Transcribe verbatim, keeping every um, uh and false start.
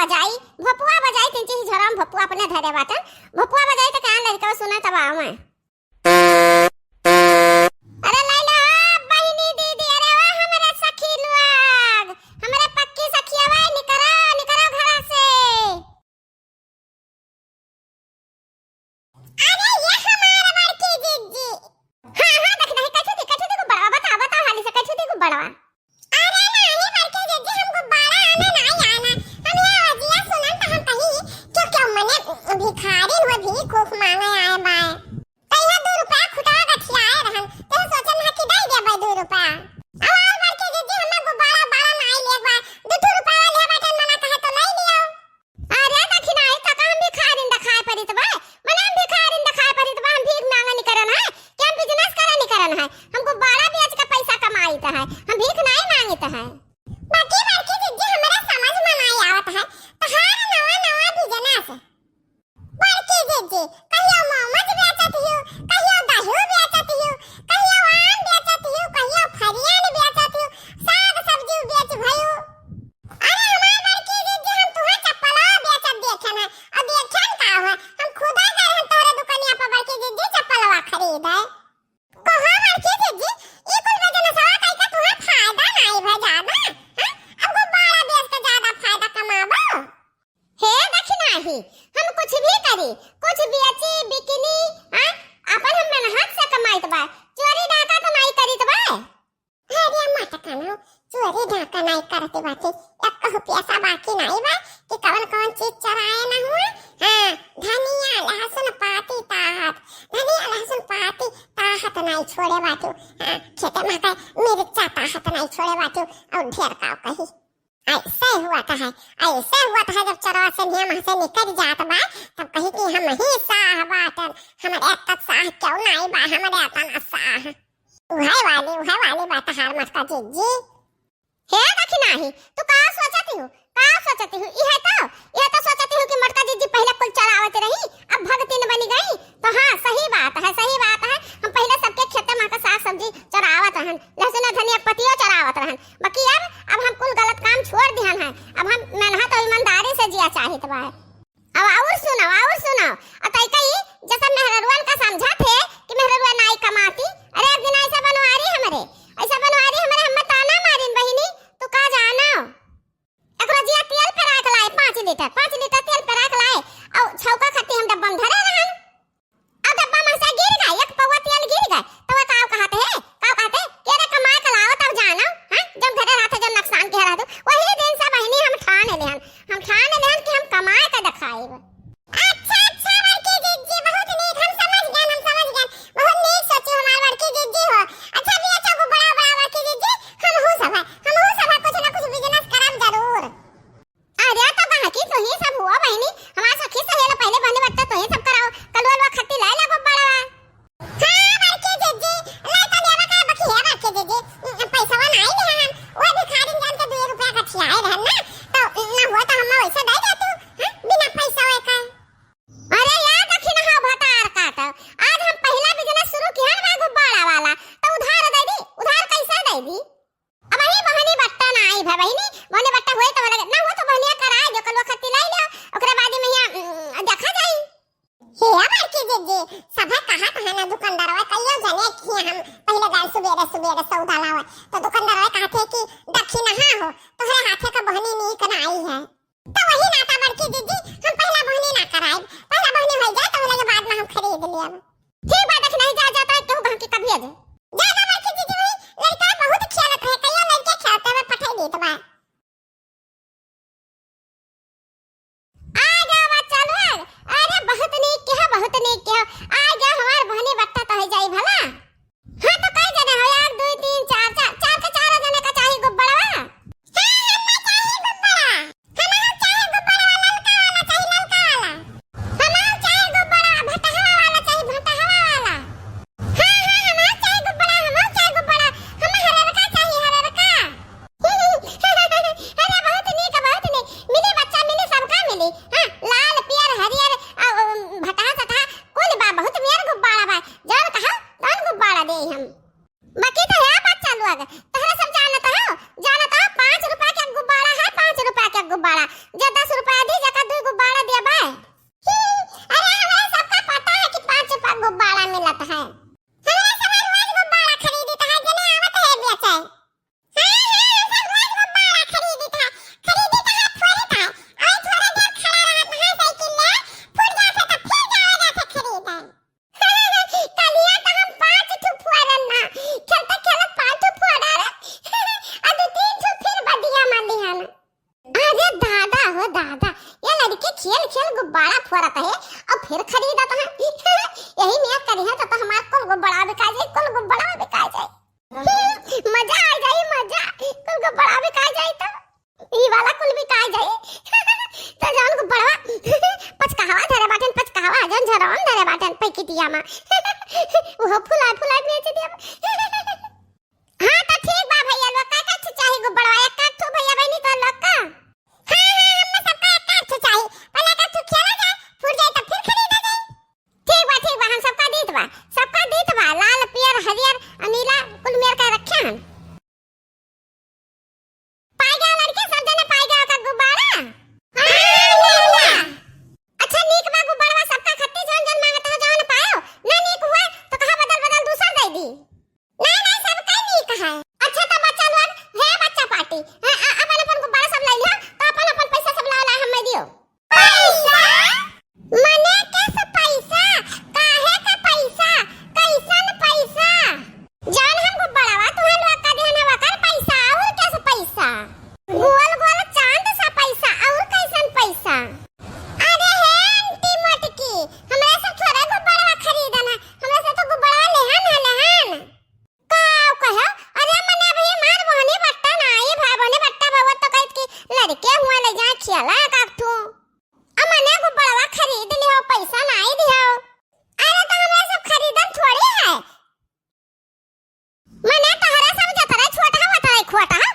बजाई, भोपुआ बजाई, तीन चीज झोरा में भोपुआ अपने धरे बाटन। भोपुआ बजाई त का लड़का सुना तब आवे। अरे लैला, बहिनी दीदी, अरे ओ हमरे सखी लोग, हमरे पक्की सखिया, निकरो, निकरो घरा से। अरे ये हमार बड़की जिज्जी। हाँ, हाँ, देख नहीं, कथी दी, कथी दी गुब्बारा, बताओ, बताओ हाली से, कथी दी गुब्बारा? अरे नहीं बड़की जिज्जी, हम गुब्बारा आने नहीं आना, हम ये अवजिया सुनन त हम कही, क्यों, क्यों मने भिखारी हुए भीख उख मांगे आए बाए। कहिया दू रुपया खुटा गठियाए रहन, ते सोचन है कि दे देबे दू रुपया। अब और बड़की जिज्जी, हमें गुब्बारा, बारा नहीं लेबा, दू, दू रुपया ले बाटन, मना कहे तो ले लियो। अरे दखिनाही, त का हम भिखारिन देखाए परित बा? मने हम भिखारिन देखाए परित बा, हम भीख मांगे निकरन है, कि हम business करे निकरन है? हम गुब्बारा बेच के पैसा कमाइत है, हम भीख नहीं मांगित है। बाकी बड़की जिज्जी, हमरे समझ में नहीं आवत है, तहार नवा नवा business। बड़की जिज्जी, कहियो मोमोज बेचत हियो, कहियो दही बेचत हियो, कहियो आम बेचत हियो, कहियो फरियन बेचत हियो, साग सब्जी बेच भयो। अरे हमार बड़की जिज्जी, हम तुहे चप्पलवा बेचत देखेन है, और देखेन का हुआ, हम खुदा गए हैं तोहरे दुकानिया पर बड़की जिज्जी चप्पलवा खरीदे। कहो बड़की जिज्जी, ई कुल businessवा कइके तुहे फायदा नाई भा ज्यादा, हैं? अब गुब्बारा बेच के ज्यादा फायदा कमाबो। हे दखिनाही, हम कुछ भी करी, कुछ बेची, बिकिनी, हाँ? अपन हम मेहनत से कमाइत बा, चोरी डाका तो नाई करीत बा। अरे मत कनो, चोरी डाका नाई करते बाटे, एक कहू पैसा बाकी नाई बा कि कवन कवन चीज चोराए ना हुआ। हाँ, धनिया, लहसुन पाती ताहत, धनिया, लहसुन पाती ताहत नाई छोड़े बाटू। हाँ, खेते में का मिर्चा ताहत नाई छोड़े बाटू, और ढेर का कही। ऐसे हुआ था है, ऐसे हुआ था है, जब चरवा से नियम से निकल जात बा, तब कही कि हम ही साह बाटन, हमरे अतन साह क्यों नाई बा, हमरे अतन साह। उहे वाली, उहे वाली बात हार मटका जिज्जी। हे दखिनाही, तू का सोचती हूँ, का सोचती हूँ? इहे तो, इहे तो सोचती हूँ कि मटका जिज्जी पहले कुल चरावत रही, अब भगतिन बनी गई। तो हाँ, सही बात है, सही बात है। हम पहले सबके खेते में के साग सब्जी चरावत रहन, लहसुन धनिया पतियो चरावत रहन, बाकी अब, अब हम कुल गलत काम छोड़ दिहन है। अब हम मेहनत और ईमानदारी से जिया चाहित बा। अब और सुनाओ, और सुनाओ। अ तई कई जैसे मेहररुअन का समझा थे कि मेहररुआ नाई कमाती। अरे एक दिन ऐसा बनवारी हमरे, ऐसा बनवारी हमरे, हमें ताना मारिन बहिनी, तू का जानो। एक रोजिया तेल पे राख लाए पाँच लीटर, पाँच लीटर तेल पे राख लाए, और छौका खत्ती हम डब्बा में धरे रहन। अब डब्बा में से गिर गए, एक पौवा तेल गिर गए, तो वह काव कहत है, काव कहत है, के रे कमाए के लाओ तब जानो, हैं? जब घरे रहते, जब नुकसान के रहते, वही दिन से बहिनी हम ठान लेहन, हम ठान लेहन कि हम कमाए के देखाएब। अच्छा, अच्छा, बड़की जिज्जी, बहुत नीक, हम समझ गए, हम समझ गए, बहुत नीक सोची हमार बड़की जिज्जी हो। अच्छा भी अच्छा गुब्बारा, बड़ा बड़की जिज्जी, हम हूँ सब है, हम हूँ सब है, कुछ ना कुछ business करब जरूर। अरे तो बहकी तोही सब हुआ बहिनी, हमार सखी सहेल पहले बहनी बट्टा तोही सब कराओ, कलुआ लुआ खत्ती लाई लागो बड़वा। हाँ बड़की जिज्जी, लाई तो लेवा का बकी है बड़की जिज्जी, पैसवा नाई दे हम, वो भिखारिन जान के दो रुपया का छियाए रहन ना, तो ना हुआ तो हम वैसे दे दे तू, हाँ, बिना पैसा का। अरे यार दखिनहा भतार काट, आज हम पहला business शुरू किहन बा गुब्बारा वाला, तो उधार दे दी, उधार कैसे दे दी? अब ही बहनी बट्टा ना आई भा बहिनी, बहनी बट्टा हुए तो लगे ना हुआ तो बहनिया कराए जो कलवा खत्ती लाई ले, ओकरे बाद में यहाँ, उम, देखा जाई। हे बड़की जिज्जी, सभे कहत है ना दुकानदारवा कहियो जने कि हम पहले गए सुबेरे सुबेरे सौदा लावे, तो दुकानदारवा कहते कि दखिनहा हो, तोहरे हाथे का बहनी नीक ना आई है। तो वही नाता बड़की जिज्जी, हम पहला बहनी ना कराएब, पहला बहनी हो जाए तो लगे बाद में हम खरीद लेब। ठीक बा, देख नहीं जा जाता है केहू बहन के कभी अजे। जा जा बड़की जिज्जी, वही लड़का बहुत खेलत है, कहियो लड़के खेलते में पठाई देत बा। आ गया बच्चा लोग, अरे बहुत नीक किया, बहुत नीक किया। आ गया हमार बहनी बट्टा तो है जाई भला। हाँ, तो कई जने हो? एक, दुई, तीन, चार, चार, चार के चारों जने का चाही गुब्बारा। हाँ, हमें चाही गुब्बारा। हमें चाही गुब्बारा, ललका वाला चाही, ललका वाला। हमें चाही गुब्बारा, भटहवा वाला चाही, भटहवा वाला। हाँ, हाँ, हमें चाही गुब्बारा, जे दस रुपया दी, जेका दुइ गुब्बारा देबे। अरे, हमरा सबका पता है कि पाँच रुपया गुब्बारा मिलत है। हमरा सब रोज गुब्बारा खरीदत है, जने आवत है बेचे। हाँ, हाँ, हम सब रोज गुब्बारा खरीदत है, खरीदत है, फोड़त है। और थोड़ा देर खड़ा रहत है साइकिल ले, फूट जात है तो फिर जावे जात है खरीदे। कलिया तो हम पाँच ठो फोड़न ना, खेलते खेलत पाँच ठो फोड़ डाले, आ दो तीन ठो फिर बदिया मार लिहन। अरे दादा हो दादा, ये लड़के खेल खेल गुब्बारा फोड़त है और फिर खरीदत है। यही नियत करी है तो, तो हमार कुल गुब्बारा बिका जाए, कुल गुब्बारा बिका जाए। मजा आ जाए, मजा, कुल गुब्बारा बिका जाए तो। ई वाला कुल बिका जाई। तो जौन गुब्बारा पचकहवा धरे बाटेन, पचकहवा, जौन झरवन धरे बाटेन पैकेटिया मा, उहो फुलाए फुलाए बेच देब। हाँ, तो ठीक बा भैया लोग, का का ठो चाही गुब्बारा? एक आध ठो भैया बहिनी तो लोग का। हाँ, हाँ, हमने सबका एक आध ठो चाही। पहले एक आध ठो खेला जाए, फूट जाए तो फिर खरीदा जाए। ठीक बा, ठीक बा, हम सबका दीत बा, सबका दीत बा, लाल, पियर, हरियर, नीला, कुल मेर के रखे हन। पाई गया लड़के, सब जने पाई गया का गुब्बारा? हाँ, हाँ, हाँ, हाँ। अच्छा, नीक बा गुब्बारा, सबका खत्ती जौन जौन मांगत हो, जौन पायो। ना नीक हुआ, तो कहा बदल बदल दूसर दे दी। नहीं, नहीं, सबका नीक है। अच्छा, तो बच्चा लोग, हे बच्चा पार्टी, हाँ, आ, अपन अपन गुब्बारा सब ले लियो, तो अपन अपन पैसा सब लाओ, ला, हमें दियो। पैसा? मने कैसे पैसा? काहे का पैसा? कैसन पैसा? जौन हम गुब्बारा तुहन लोग का दिहन है, वकर पैसा, और कैसे पैसा? गोल गोल चांद सा पैसा, और कैसन पैसा? अरे हे आंटी मोटकी, हमरा से थोड़े गुब्बारा खरीदन है, हमरा से तो गुब्बारा लेहन है, लेहन। का कहे? अरे मने अभी हमार बहनी बट्टा ना आई, भाई बहनी बट्टा भवत तो कहत कि लड़के हुआ ले जाए खेला का तू। अब मने गुब्बारा खरीद लियो, पैसा नाई दियो। अरे तो हमरा सब खरीदन थोड़ी है। मने तहरा सब जतरा छोट है, वतरा खोट है,